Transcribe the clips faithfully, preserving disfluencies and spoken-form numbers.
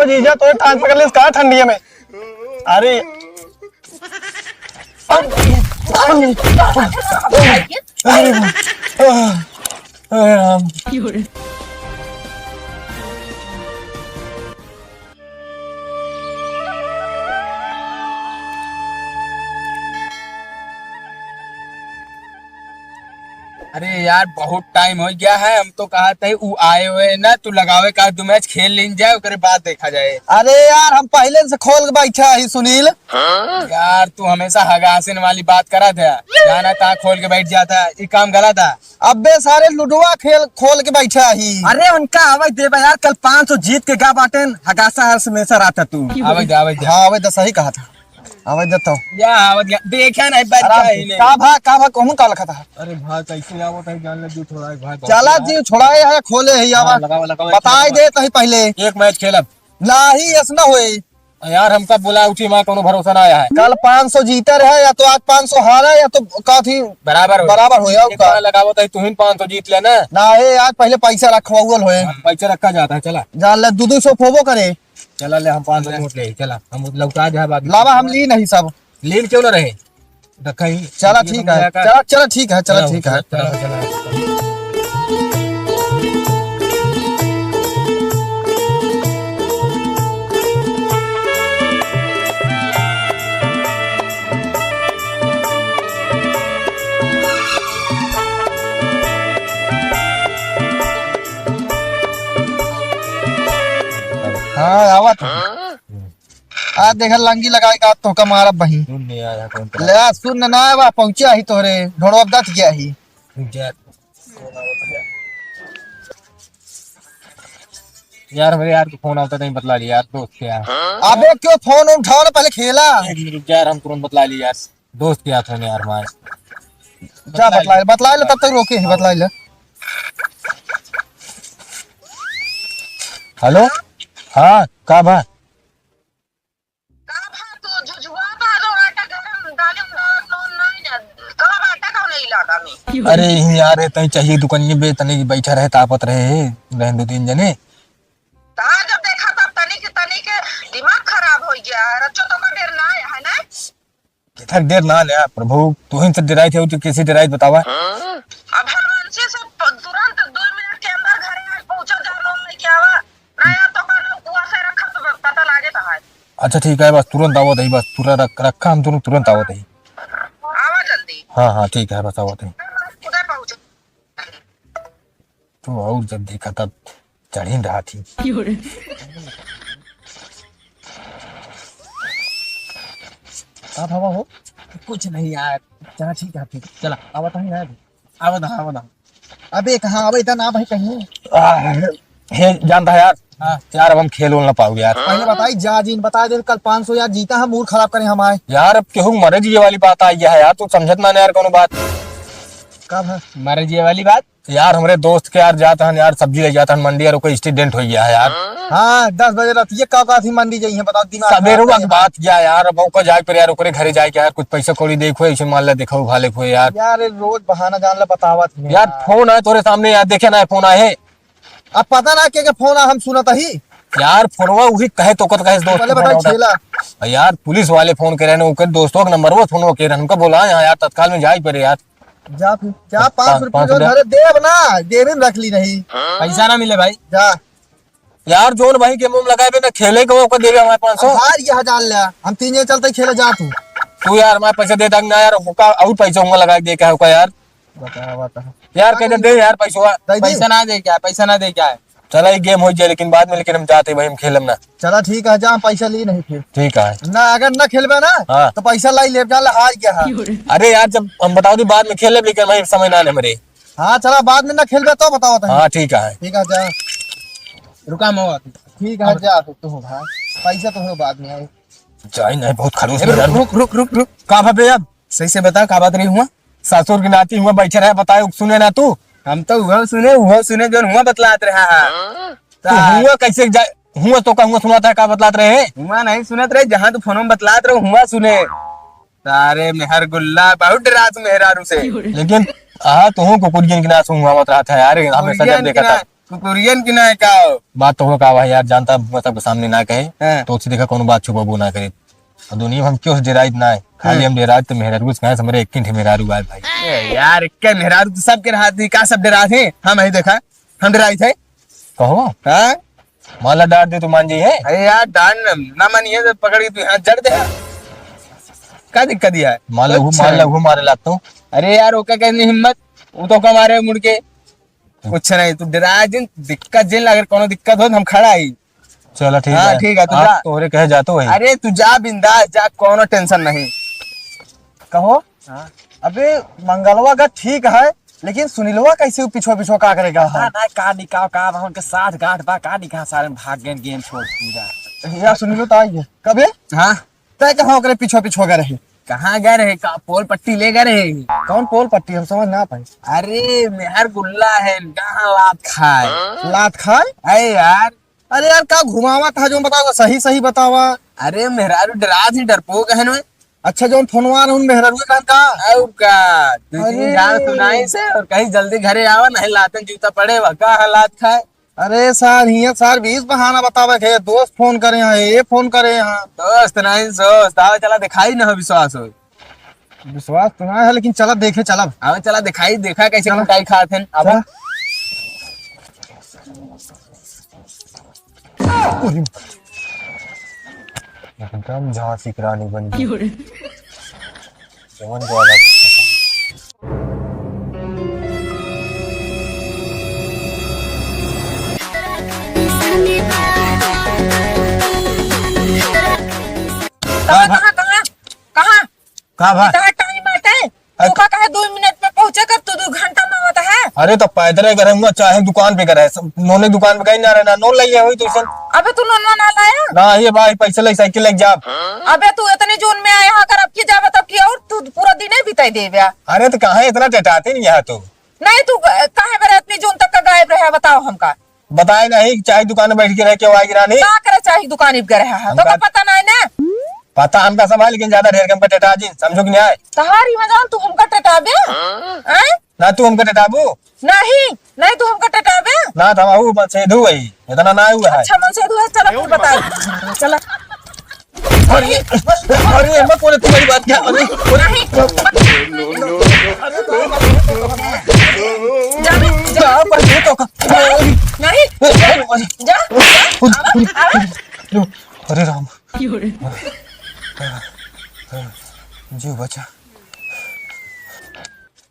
जीजा, तोहे टांग पकड़ लेस का ठंडिया में? अरे, अरे, अरे, अरे राम। अरे यार, बहुत टाइम हो गया है, हम तो कहा थे उ आए हुए हैं ना, तू लगावे का दो मैच खेल लीन जाए, ओकरे बाद देखा जाए। अरे यार, हम पहले से खोल के बैठा ही सुनील। यार, तू हमेशा हगासिन वाली बात करा था, जाना था खोल के बैठ जाता, ये काम गलत है। अबे सारे लुडुआ खेल खोल के बैठा ही। अरे उनका आवे देबे यार, कल पाँच सौ जीत के गा बाटेन, हगासा हर हमेशा रहता तू। आवे दे, आवे दे। हाँ, आवे दे, सही कहा था। आवे दे तो। या, आवे दे। देखा नहीं, बच आराम गया से। ही नहीं। का भा, का भा, कहूँ का लखा था? अरे भाई, कैसे आवत है, जान ले, जीव छोड़ा है, भाई, बहुत चला, बुरा। जीव छोड़ाए है, खोले है, आवा। हाँ, लगावा, लगावा, बताए लगावा। दे तही पहले। एक मैच खेलब। नाही, ऐसा ना होए। यार, हमका बोला उठी, वहाँ कोनो भरोसा ना आया है। कल पाँच सौ जीता रहा, या तो आज पाँच सौ हारा, या तो का थी बराबर हो। बराबर हो, या एक का? बार लगावत है, तुहिन पाँच सौ जीत लेना। ना है, आज पहले पैसा रखवाउल होए। हाँ, पैसा रखा जाता है, चला। जान ले, दू दू सौ फोबो करे। चला ले, हम पाँच सौ ले। नोट ले, चला, हम लौटा दे बाद में। लावा, हम ली नहीं सब। लीन क्यों ना रहे? रखा ही। चला, ये ठीक तुम है। ले आकर। चला, चला, ठीक है, चला, चला, ठीक है। चला, चला। हाँ, आवत है। आज देखा लंगी लगाए का तोहका मारब बही। सुन नहीं आया कौन तरह। ले आ, सुन ना, ना बा, पहुँचा ही तोहरे, ढोड़वा दत गया ही। रुक जा। यार, हमरे यार के फोन आवता, नहीं बतला लिया यार, दोस्त के यार। अबे क्यों फोन उठाओ ना, पहले खेला। एक मिनट रुक जा यार, हम तुरंत बतला लिया यार, दोस्त के यार फोन यार हमारे। जा बतला ले, बतला ले, तब तक रोके ही, बतला ले। हेलो, हाँ, का बा? का भा तू झुझुआ बा जो आटा गरम डाले में डालत नून नहीं ना? का आटा कौन इलाका में? अरे, यही यार है, तनी चाहिए दुकानिये बे, तनी बैठा रहे, तापत रहे, रहन दो तीन जने। कहाँ जब देखा तब तनी के, तनी के दिमाग खराब हो गया। रच्चो तो का देर ना आया है ना? कितना देर ना आया प्रभु, तू ही से डराई थे, तो कैसे डराई बतावा? अब हनुमान से सब प-, तुरंत दो मिनट के अंदर घरे आज पहुँचा, जा लोन लेके आवा। ना यार, तो का लोग कुआ से रखा तो प-, पता लागे तो है। अच्छा ठीक है, बस तुरंत आवत ही, बस तुरंत रख, रखा, हम तुरंत, तुरंत आवत ही। आवा जल्दी। हाँ, हाँ, ठीक है, बस आवत ही। खुदे पहुँचो। तो और जब देखा तब चढ़िन रहा थी। का भवा हो? कुछ नहीं यार, चला ठीक है फिर। चला, आवत है यार। आवत है, आवत है। अबे कहाँ, अबे इतना ना भाई कहीं। आह, हे जानता है यार। हाँ। यार अब हम खेल उल ना पाओगे यार। पहले बताई जा जिन, बता दे कल पाँच सौ यार जीता है, मूड खराब करें हमारे। यार अब केहू मरे जिए वाली बात आई है यार, तू समझत ना यार कोनो बात। का भा? मरे जिए वाली बात? यार, हमरे दोस्त के यार जात हन यार, सब्जी ले जात हन मंडी, यार, ओकर accident हो गया है यार। हाँ, दस बजे रात ये का, का थी मंडी जाई है, बताओ, दिमाग खराब सबेरवा कर के दिया। बात किया यार, अब ओकर जाए पर यार, ओकरे घरे जाए के यार, कुछ पैसा कौड़ी देखो, ऐसे मान ले, देखो, भाले को यार। यार, ये रोज बहाना जान ले, बतावत ही है यार, यार। फोन है तोरे सामने यार, देखे ना, फोन आए है। अब पता ना के, के फोन आ, हम सुनत ही। यार, फोनवा उही कहे तो कत कहे दोस्त पहले के बताई फोन छेला। आ यार, पुलिस वाले फोन करे ने, ओकर दोस्तों के नंबर वो फोन वो के रहे, हमका बोला यहाँ यार, तत्काल में जाए पड़े यार। जा फिर, जा, पाँच पाँच, रुपये पाँच जो रुपया। धरे, देब ना, जेबे में रख ली नहीं। पैसा ना मिले भाई। जा। यार, जोन भाई के मुंह लगावे ना खेले के, ओकर देवे हमारे पाँच सौ। हार ये हजार ले, हम तीन जने चलते खेले, जा तू। तू यार, हमारे पैसा दे तक ना यार, होका और पैसा हुआ लगा के दे के होका यार। बता, बता। यार, कह दे, दे यार पैसा। दे दी। पैसा ना दे क्या, पैसा ना दे क्या है? चला, ये गेम हो जाए, लेकिन बाद में, लेकिन हम जाते भाई, हम खेलम ना। चला, ठीक है, जा, हम पैसा ली नहीं फिर। ठीक है। ना, अगर ना खेलबे ना, हाँ। तो पैसा लाई ले, जा, हार गया, हाँ। अरे यार, जब हम बताओ दी, बाद में खेल ले, लेकिन भाई, समय ना है हमरे। हाँ, चला, बाद में ना खेलबे तो बताओ तनी। हाँ, ठीक है। ठीक है, जा। रुका, मैं आती। ठीक है, जा, तो तू हो भाई, पैसा तो हो बाद में आए। जाई नहीं, बहुत खड़ूस ए, बे, रुक, यार। रुक, रुक, रुक, रुक। का भाबे अब? सही से बता, का बात रही हुआ? ससुर के नाती हुआ बैठे रहे, बताए, सुने ना तू? हम तो हुआ सुने, हुआ सुने, जौन हुआ बतलात रहा है। तू ता- हुआ कैसे जा-, हुआ तो का हुआ सुनाता है, का बतलात रहे? हुआ नहीं सुनत रहे, जहाँ तू फोन में बतलात रहे, हुआ सुने। तारे मेहर गुल्ला, बहुत डरात मेहरारू से। लेकिन, हाँ, तू कुकुरियन के नाच हुआ मत रहा था यार, हमेशा जब देखा था। कुकुरियन की ना है का हो? बात तो हो का भाई यार, जानता मैं सबके सामने ना कहे। हाँ। तो उससे देखा कौनो बात छुपाबो ना करे। और दुनिया में हम क्यों से डेराइत ना है, खाली हाँ। हम डेराइत तो मेहरारू से कहे, हमरे एक ही मेहरारू आए भाई। ए यार, एक मेहरारू तो सबके रहत ही, का सब डेरात है? हम ही देखा, हम डेराइत है। कहो। हाँ? माला डांट दे तो मान जाई है। अरे यार, डांट न, ना मानिए तो पकड़ के तू यहाँ जड़ दे। का दिक्कत है? मार लो, अच्छा। मार लो, मारे लात तो। अरे यार, ओका कहनी हिम्मत, वो तो का मारे मुड़ के। कुछ नहीं, तू डेरा जिन, दिक्कत जिन, अगर कोनो दिक्कत हो तो हम खड़ा ही। चलो ठीक हाँ, है। ठीक है, तू आप जा। तोहरे कहे जातो है। अरे तू जा बिंदास जा, कोनो tension नहीं। कहो। हाँ। अबे मंगलवा का ठीक है, लेकिन सुनीलवा कैसे पिछुआ पिछुआ का करेगा? पता ना का निकाव का बा, उनके साथ गांठ बा का निकाव, सारे भाग गए game छोड़ पूरा। यार सुनीलो तो आई है। कबे? हाँ। तय कहाँ ओकरे पिछुआ पिछुआ गए रहे? कहाँ गए रहे? का पोल पट्टी ले गए रहे? कौन पोल पट्टी? हम समझ ना पाए। अरे मेहर गुल्ला है, कहाँ लात खाए? लात खाए? अरे यार। अरे यार, का घुमावा था जो बतावा, सही सही बतावा। अरे मेहरारू डेरात ही, डरपोक है ना। अच्छा, जौन फोनवा रहन मेहरारू रहन का? और का? दो तीन अरे। गान सुनाई से और कहीं जल्दी घरे आवा, नहीं लातन जूता पड़े, वह का हालात खाए। अरे सार, हियाँ सार बीस बहाना बतावे के, दोस्त फोन करे हैं, ये फोन करे हैं। दोस्त नहीं दोस्त, आवे चला दिखाई न हो विश्वास हो। विश्वास तो ना है, लेकिन चला देखे, चला। आवे चला दिखाई, देखा कैसे चला। कुटाई खात हैं। अब चला। एकदम झांसी की रानी बन गई। क्यों रे? जवन जो अलग। कहाँ, कहाँ, कहाँ, कहाँ? का भा? इतना time बाटे? अरे तू का कहे दो मिनट में पहुँचे कर, तू दो घंटा में आवत है? अरे तो पैदल ही घर है, चाहे दुकान पे घर है, सब नोने दुकान पे कहीं ना रहना, नोन लइए होई तो इसन। अबे तू नोनवा ना लाया? ना, ये भाई पैसे ले साइकिल लेके जा। अबे तू इतनी जून में आया है, अगर अब की जावे तब की और तू पूरा दिन ही बिताई देवे। अरे तो कहाँ इतना टटाते नहीं यहाँ तो। नहीं तू काहे बरे इतनी जून तक का गायब रहे बताओ हमका। बताए नहीं, चाय दुकान में बैठ के रह के आवाज रानी। का करे चाय दुकान पे रहा है? हम तो का का पता नहीं ना। पता हमका सब है, लेकिन ज्यादा ढेर के हमका टटा जी, समझो कि नहीं आए? तहारी मजाल तू हमका टटाबे? हैं? ना तू हमका टटाबू? नहीं, नहीं तू हमका टटाबे? ना, तमाहू मनसेधू है, इतना ना हुआ है। अच्छा, मनसेधू है, चला फिर बताई। चला। अरे, अरे, अम्मा, कौन है तुम्हारी बात क्या? अरे, अरे, नहीं। जा, जा। जा, पहले तो का-, नहीं। अरे, जा, जा। अरे, आवा, आवा। अरे राम। जी बचा।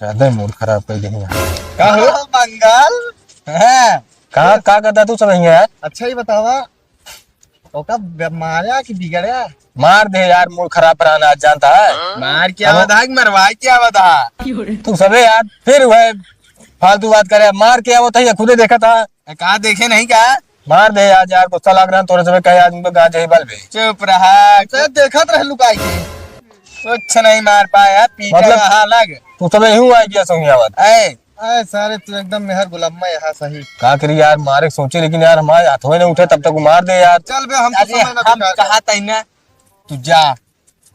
ज्यादा ही mood खराब कर देही यार। का हो? मंगल? हाँ। का, का करता तू सब यहाँ यार? अच्छा ही बतावा, ओका बे-, मारा कि बिगड़ा? मार दे यार, mood खराब रहना आज जानता है। मार के आवत हा कि मरवा के आवत हा? तू सबे यार, फिर वह फालतू बात करे, मार के आवत है या खुदे देखा था? का देखे नहीं का? मार दे आज यार, गुस्सा लाग रहा है तोरे सबे, कहे आज उनको गांजे ही बल बे। चुप रहा। तो देखत रह लुकाई के। कुछ नहीं मार पाए यार, पी के मतलब, रहा लग। तू सबे यूं आई गया सोनियावत। ए। ए, सारे तू एकदम मेहर गुलाम में यहाँ सही। का करी यार, मारे के सोचे, लेकिन यार हमारे हाथों में नहीं उठे, तब तक वो मार दे यार। चल बे, हम तो अरे, समय ना हम बेकार कहा कर। तई ना, तू जा।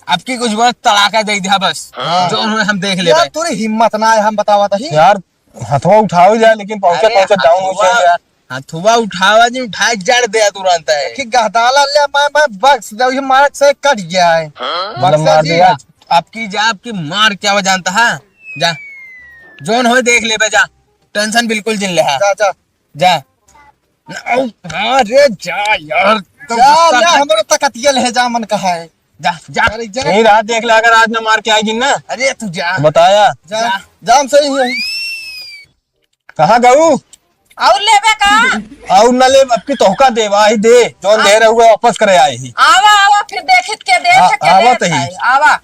अब की कुछ बात तड़ाका दे दिया बस। हाँ। जो उन्होंने हम देख ले यार, भाई। तोरे हिम्मत ना है, हम बतावा तही। यार, हथवा उठावे जाए, लेकिन पहुंचे, अरे, पहुंचे down हो हथवा, जाए यार। हथवा उठावा जी, उठाए जड़ दे तुरंत है। ठीक गहदाला ले, मैं, मैं बक्स दे, ये मार से कट गया है। हाँ? मतलब बक्सा मार जी, दिया। आपकी जा, आपकी मार क्या हो जानता है? जा, जोन हो देख ले बे, जा, tension बिल्कुल जिन ले, हाँ। जा, जा। जा। ना, औ, हाँ रे, जा यार, तो जा, गुस्सा ना, कर। हमरो तकतिया ले जा, मन कहा है। जा, जा। अरे जा। यही रात देख ले, अगर आज ना मार के आएगी ना। अरे तू जा। बताया। जा, जा। जा, हम सही हुए। कहाँ गऊ? और लेबे का? और ना ले, अब की तोहका देवा ही दे, जौन दे रहे हुए वापस करे आए ही। आवा, आवा, फिर देखित के दे, आ-, के आवा दे तही। खाए। आवा।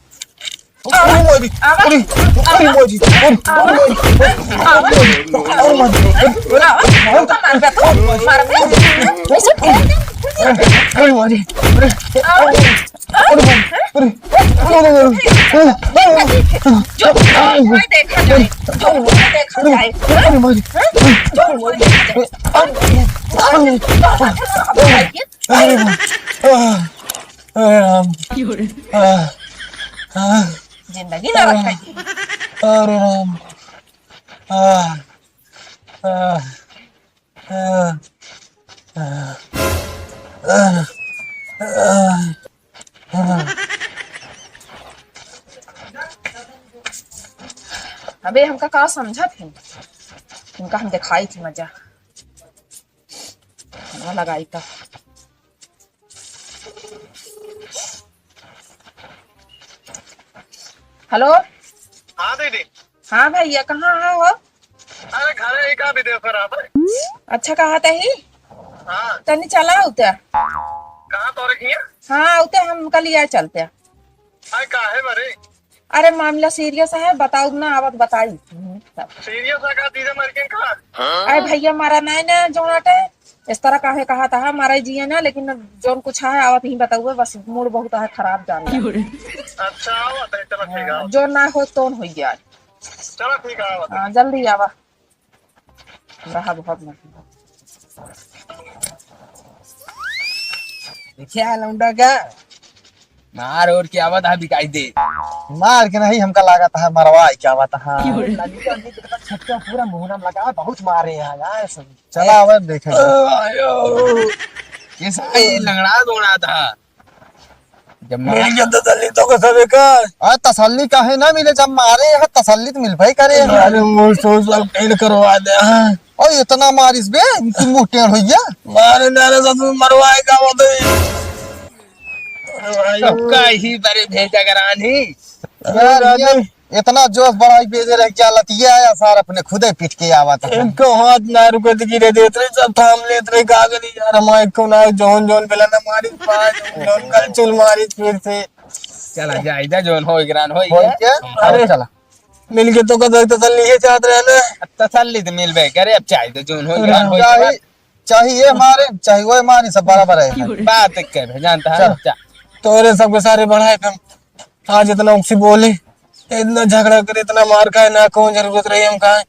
अरे मोदी, आवा। अरे, अरे मोदी, अरे, अरे मोदी, अरे मोदी, अरे मोदी, अरे मोदी, अरे, आवा। तो मार दे, तो मार दे। ऐसे फेंक दे। अरे मोदी, अरे, आवा। अरे मोदी, अरे, अरे, अरे, अरे, अरे, जो, जो मुँह देखा जाए, जो मुँह देखा जाए, अरे मोदी, जो मुँह देखा जाए। अरे, अरे, अरे, अरे, अरे, अरे राम। जिंदगी ना रखा। अरे राम। अबे हमका का समझत है, इनका हम दिखाई थी मजा। हवा लगाई त। हेलो। हाँ दीदी। हाँ भैया, कहाँ हो? अरे घरे ही का, विदेश में रहत है। अच्छा, कहा तही? हाँ। तनी चला उतर। कहाँ तोरे किया? हाँ, उतर हम कल ही आए चलते। अरे काहे बरे? अरे मामला सीरियस है, बताऊ ना, आवत बताई। सीरियस है का, जीजा मर गए का? अरे भैया, मारा नहीं ना जोनाटे, इस तरह काहे कहा था, मारा ही जिया ना, लेकिन जौन कुछ है आवत ही बताऊए, बस मूड बहुत है खराब जान ले। अच्छा, आवत है, चलो ठीक है, हाँ, आवत। जो ना हो तोन हो गया। चलो ठीक है, आवत है। हाँ, जल्दी आवा। रहा बहुत मत। देखिए लौंडा का मार और क्या आवत है, बिकाई दे। मार के नहीं, हमका लागत है मरवाई क्या आवत है। लड़की और ये कितना छक्का पूरा मुंह नाम लगा, बहुत मारे हैं यार सब। चला अब देखे। आयो, कैसा ये लंगड़ा दोड़ा था। जब मिल गया तसल्ली तो को सबे का। आ, तसल्ली काहे ना मिले, जब मारे है तसल्ली तो मिलबे करे। अरे मोर सो सब फेल करवा दे, हाँ। और इतना मारिस बे, तू मुंह टेढ़ हो गया। मारे ना रे ससुर, मरवाए का वो तो। अरे भाई। तो कहीं बरे भेजा करानी। यार, अरे ये राजू। इतना जोश बढ़ाई बेजे रह गया, लतिया आया सार अपने खुदे पीट के आवत है। इनको हाथ ना रुके तो गिरे देत रहे, सब थाम लेत रहे, का करी यार, हमारे को ना जौन जौन बेला ना मारी, पाए जौन जौन कल चुल मारी फिर से। चला जाए, जा जौन हो, इगरान हो, बोल ये। के? अरे, चला। मिल के तो कदर तसल्ली ये चाहत रहे ना। तसल्ली तो मिलबे करे, अब चाहे तो जौन हो, अरे, इगरान हो, चाहे, चाहे ये मारे, चाहे वो मारे, सब बराबर है। बात एक कर, जानता है, चल। जा। तोरे सबके सारे बढ़ाए पे आज इतना उनसे बोले, इतना झगड़ा करे, इतना मार खाए, ना कौन जरूरत रही हम खाए।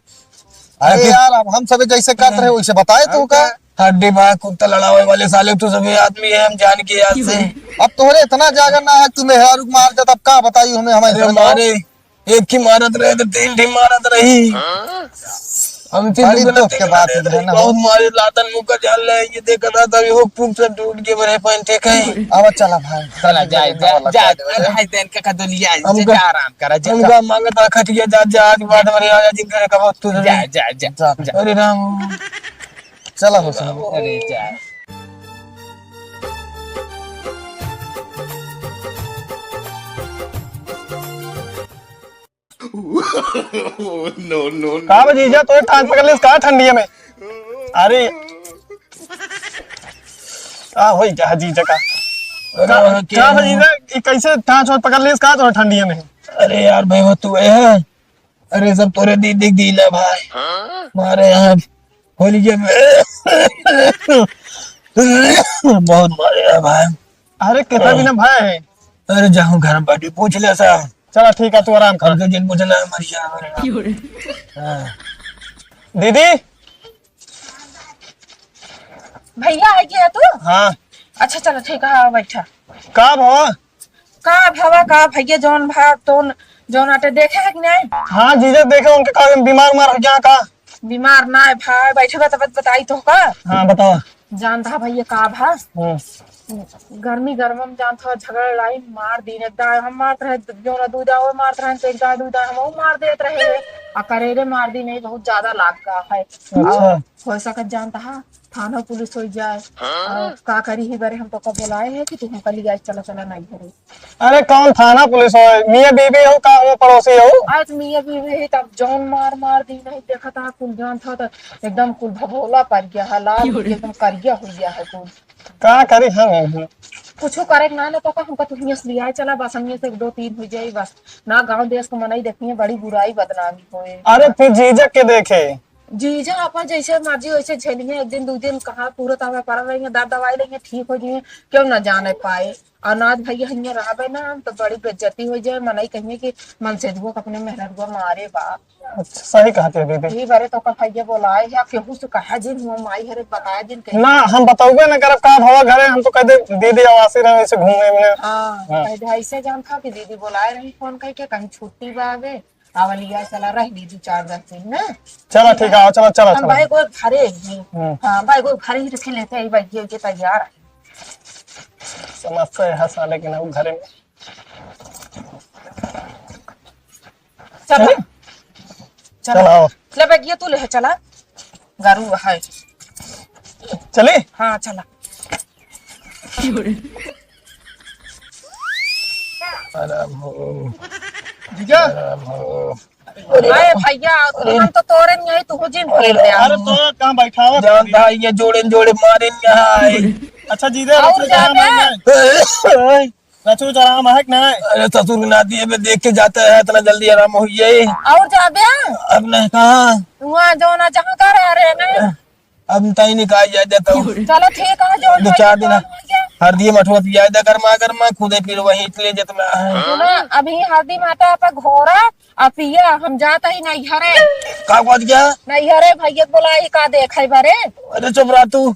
अरे आखिर यार, अब हम सबे जैसे करत रहे, वैसे बताए तो का? हड्डी भाई, कुत्ता लड़ावे वाले साले, तू सभी आदमी है, हम जान के याद से। अब तोहरे इतना जागर ना है, तू मेहरारू के मार देत, अब का बताई हमें, हमारे अरे साथ मारे, एक ही मारत रहे तो तीन ठी मारत रही। हम तीन बड़ी दुगना दुख के तीन बात मारत है रही, ना। बहुत मारे, लातन मुक्का जाल ले, ये देखा था, तभी हुक फुक से टूट के मेरे पैंट टेक है। अब चला भाई, चला, जा, जा, जा, जा, जा। अरे भाई, देन का कदो लिया, हम जा, का, जा, आराम करा, जा, हम जा। का मांगत रहा, खटिया, जा, जा, आज बाद में आ जा, जिन करे का बहुत तू जा, जा, जा, जा, जा। अरे राम। चला हो सुन। अरे जा। No, no, no। का बा जीजा, तोरे टांग पकड़ लेस का ठंडिया में? अरे, का होई का जीजा का? अरे, का, का बा जीजा, ई कैसे टांग छोड़ पकड़ लेस का तोरे ठंडिया में? अरे यार, भाई, वो तू है। अरे, सब तोरे दीदी के दिल है, भाई। मारे यहाँ होलिया में बहुत मारे है, भाई। अरे, कितना बिना भाई है? अरे, जाऊँ घर में बैठी, पूछ ले सा। चला, ठीक है, तू आराम कर। हमके जिन पूछना है, मर जा, मर जा। हाँ। दीदी। भैया, आ गया तू? हाँ। अच्छा, चलो, ठीक है, आओ, बैठा। का भवा? का भवा, का भैया, जौन भा, तौन, जौन आटे देखे है कि नहीं? हाँ, जीजा, देखे, उनके का बीमार उमार हो गया का? बीमार ना है भाई, बैठे बा, तब बताई तो का? हाँ, बताओ। जानता है भैया का भा? हम्म। गर्मी गर्म में जानता है, झगड़ा लड़ाई मार दिन, एक दाएं हम मारत रहे, जो ना दू दाएं वो मारत रहे, तो एक दाएं दू दाएं हम वो मार देत रहे, आ करेरे मार दिन, बहुत ज्यादा लाग गया है। अच्छा। और हो सकत जानता है, थाना पुलिस हो जाए। हाँ? और का करी ही बारे हम तो का बोलाए है कि तू हमका लिया चला, चला नहीं घरे। अरे कौन थाना पुलिस हो, मियाँ बीबी हो का हो, पड़ोसी हो? आज मियाँ बीबी है, तब जौन मार मार दिन है, देखा था कुल जान था तो एकदम कुल भभोला पड़ गया है, लाल हो गया, एकदम करिया हो गया है कुल। का करी हम, हम? कुछ करे के ना, ना तो का हमका तू हियां से लिया चला, बस हियां से एक दो तीन हो जाए बस। ना गांव देश को मनई देखिए, बड़ी बुराई बदनामी होए। अरे फिर जीजा के देखे? जीजा अपन जैसे मर्जी वैसे झेलिए, एक दिन दू दिन कहाँ पूरा तब पर रहेंगे, दर्द दवाई लेंगे, ठीक हो जाइए, क्यों ना जाने पाए। अनाथ भैया हियां रहबे ना, हम तो बड़ी बेइज्जती हो जाए, मनई कहिए कि मनसेधुआ के अपने मेहररुआ मारे बा। अच्छा, सही कहते हो दीदी। यही बारे तो का भैया बोलाए है, केहू से कहा जिन हुआ माई हरे बताए जिन कहीं। ना, हम बताऊबे ना करब का भवा घरे, हम तो कह दे दीदी आवासी रहे वैसे घूमे में। हाँ, हाँ। कह दे ऐसे जान था कि दीदी बोलाए रही फोन करके, कहीं छुट्टी बा आवे। आवलिया चला रह ली दू चार दस दिन ना। चला ठीक है, चला, चला, हम चला। भाई को घरे ही। हम्म। हाँ, भाई को घरे ही रखे लेते हैं, भाई ये, ये तैयार है। समस्या है साले के ना घरे में। चला। चला। चला, आओ। ले बैगिया तू ले चला। गारू है। चली? हाँ, चला। आराम हो। जीजा। आराम हो। अरे भैया, हम तो तोरे नहीं आई, तू जिन अरे, पकड़ दे। अरे तो कहाँ बैठा हो? जानता है, ये जोड़े न जोड़े मारे न यहाँ आए। अच्छा जीजा, और रखो जरा जाबे? मैं ए, ए, रचू तो आराम है कि नहीं? अरे ससुर के नाती है, मैं देख के जाता है, इतना जल्दी आराम हो जाए। और जाबे? अब नहीं कहाँ? वहाँ जो ना जहाँ का रह रहे ना। अब तई निकाल जाए देता हूँ। चलो ठीक है, जो दो चार दिन हो गया। हरदी मठुआ पिया दे, गर्मा गर्मा, खुदे फिर वहीं ले जतना है। सुना, अभी हरदी माटा पे घोरा, आ पिया, हम जाता ही नहीं घरे। का बात क्या? नहीं घरे, भैया बोला ही का देखे बरे। अरे चुप रह तू।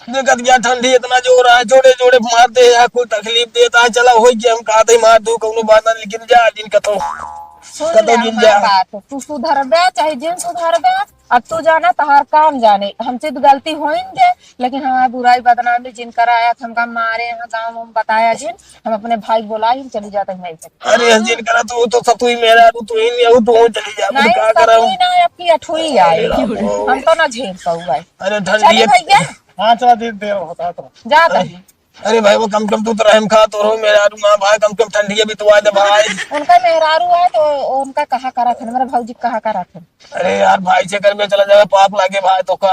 देखत क्या ठंडी इतना जोर है, जोड़े जोड़े मार दे है, कोई तकलीफ देता है, चला हो गया, हम कहते ही मार दू, कौनो बात ना, लेकिन जा जिन कतो। सुन कतो ले जिन हमार जा। बात, तू सुधरबे चाहे जिन सुधरबे, अब तू जाना तहार काम जाने, हमसे तो गलती होइन दे, लेकिन हमार बुराई बदनामी जिन कराया, हमका मारे यहाँ गाँव में बताया जिन, हम अपने भाई बोला ही चली जाते हैं नहीं। अरे जिन करा तू तो सतुई मेरा तू, तू ही नहीं, तू चली जा, नहीं, का करा? सतुई ना, आपकी अठुई आई, अरे राम। हम तो ना झेल पाऊंगा। अरे ठंडी चले है। भैया। हाँ, चला, देर, देर होता है तो। जा तनी। अरे भाई, वो कम कम तू तो रहम खा तो रहो, मेहरारू माँ भाई, कम कम ठंडी बितवा दे भाई। उनका मेहरारू है तो उनका कहा करा थे, मेरे भौजी कहा करा थे। अरे यार, भाई से घर में चला जावे, पाप लागे भाई तो का।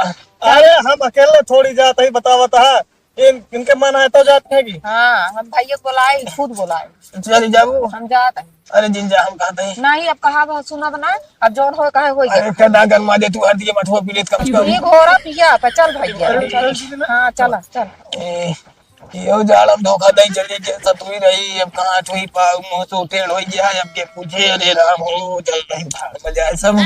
अरे हम अकेले थोड़ी जात है, बता बता। इन, इनके मन आए तो जात है कि? हाँ, हम भैया को बोलाए, खुद बोलाए। चल जाबू। हम जात है। अरे जिन जा, हम कहते हैं। नहीं, अब कहा बहुत सुनब ना, अब जौन हो कहे होई अरे जाए। कदा गरमा दे तू, हर दिए मठुआ पी लेत कम से कम। ये घोरा पिया, पर चल भैया, अरे, चल। चल, चल, चल। हाँ, चला, चल। ए, यो जाड़ हम धोखा दई चली के सतुई रही, अब कहाँ छुई पाऊ, मुँह से टेढ़ हो गया, अब के पूछे, अरे राम हो, चल रही भाड़ में जाए सब।